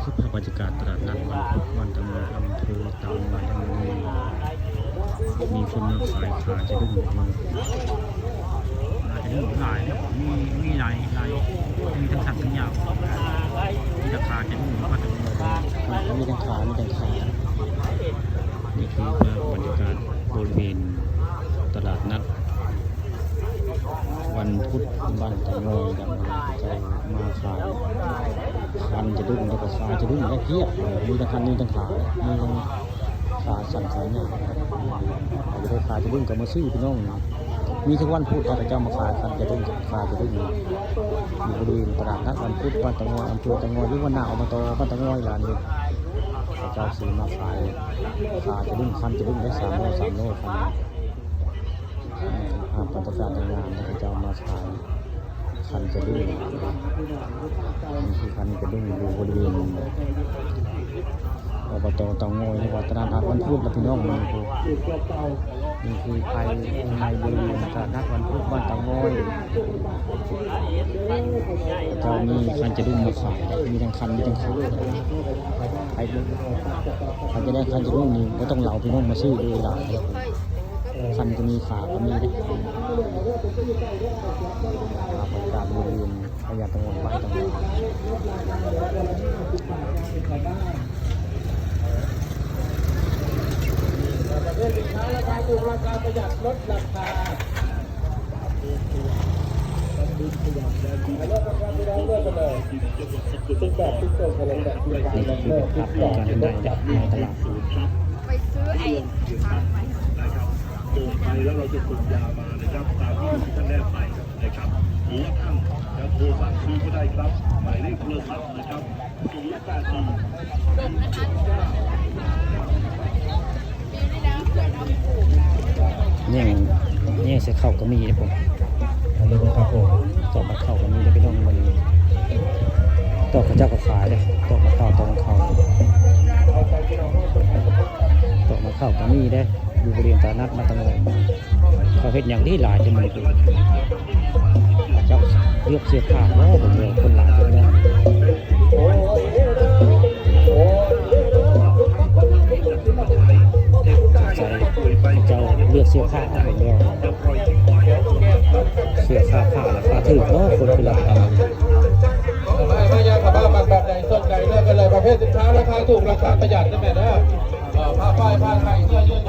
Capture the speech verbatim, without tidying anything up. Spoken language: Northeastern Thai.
ภาพบรรยากาศตลาดนัดวันพุธบ้านตะเงาอำเภอเตางอย มีคนมาขายขาจะดุ้ง ขาจะดุ้งหลายนะ มี มีหลาย หลาย มีทั้งสั้นทั้งยาว มีทั้งขาจะดุ้งแล้วก็จะมี มีทั้งขา มีทั้งขา นี่คือภาพบรรยากาศบริเวณตลาดนัด วันพุธบ้านตะงอยนะ จะมาขายคันจะดุ้งแล้วก็ขาจะดุ้งได้เพียบ มีทั้งคัน มีทั้งขา มีทั้งขาสั้นขายาว ใครจะได้ขาจะดุ้งก็มาซื้อพี่น้อง มีทุกวันพุธเขาจะมาขายคันจะดุ้งกับขาจะดุ้ง อยู่บริเวณตลาดนัดวันพุธบ้านตะงอย อำเภอตะงอย หรือว่าหน้าอบตบ้านตะงอยร้านนี้ เขาเจ้าซื้อมาขายขาจะดุ้ง คันจะดุ้งได้สามโล สามโล คันนี้ อ่า ประกาศงานนะ เขาเจ้ามาขายคันจะดุ้ง นี่คือคันจะดุ้งอยู่บริเวณอบตเตางอย หรือว่าตลาดนัดวันพุธนะพี่น้อง นี่คือ นี่คือภายในบริเวณตลาดนัดวันพุธบ้านเตางอย เขาเจ้ามีคันจะดุ้งมาขาย มีทั้งคัน มีทั้งขา ใคร ใครจะได้คันจะดุ้งนี่ก็ต้องเหลาพี่น้องมาซื้อเลยล่ะ คันจะมีขาก็มีเด้ ภาพบรรยากาศบริเวณพญาเตางอย บ้านเตางอย ประเภทสินค้าราคาถูก ราคาประหยัด ลดราคา ลดราคาพี่น้องเลือกกันเลย สิบแปด สิบเจ็ด สิบแปด สิบแปด สิบแปด ไปซื้อไอ้ โทรไปแล้วเราจะส่งยามานะครับ ตามที่ท่านแนบไปนะครับ หรือว่าท่านจะโทรสั่งซื้อก็ได้ครับ หมายเลขโทรศัพท์นะครับ ศูนย์แปดสี่ เนี่ย เนี่ยใส่ข้าวก็มีนะผม อันนี้นะครับผม ตอกมาข้าวก็มีนะพี่น้อง มัน ตอกเขาเจ้าก็ขายเลย ตอกมาข้าว ตอกมาข้าว ตอกมาข้าวก็มีได้ อยู่บริเวณตลาดนัดมาตั้งนาน เขาเฮ็ดอย่างที่หลายจังเลย เจ้าเลือกเสื้อผ้า โอ้โห คนหลายจังเลย ใส่ เจ้าเลือกเสื้อผ้าเอาหมดแล้ว เสื้อผ้า ผ้าราคาถูกเนาะ คนคือหลาย ไม่ไม่ยากครับ ผ้าแบบไหน สนใจเลือกกันเลย ประเภทสินค้าราคาถูก ราคาประหยัดนั่นแหละนะ เอ่อ ผ้าฝ้าย ผ้าไทย เสื้อยืด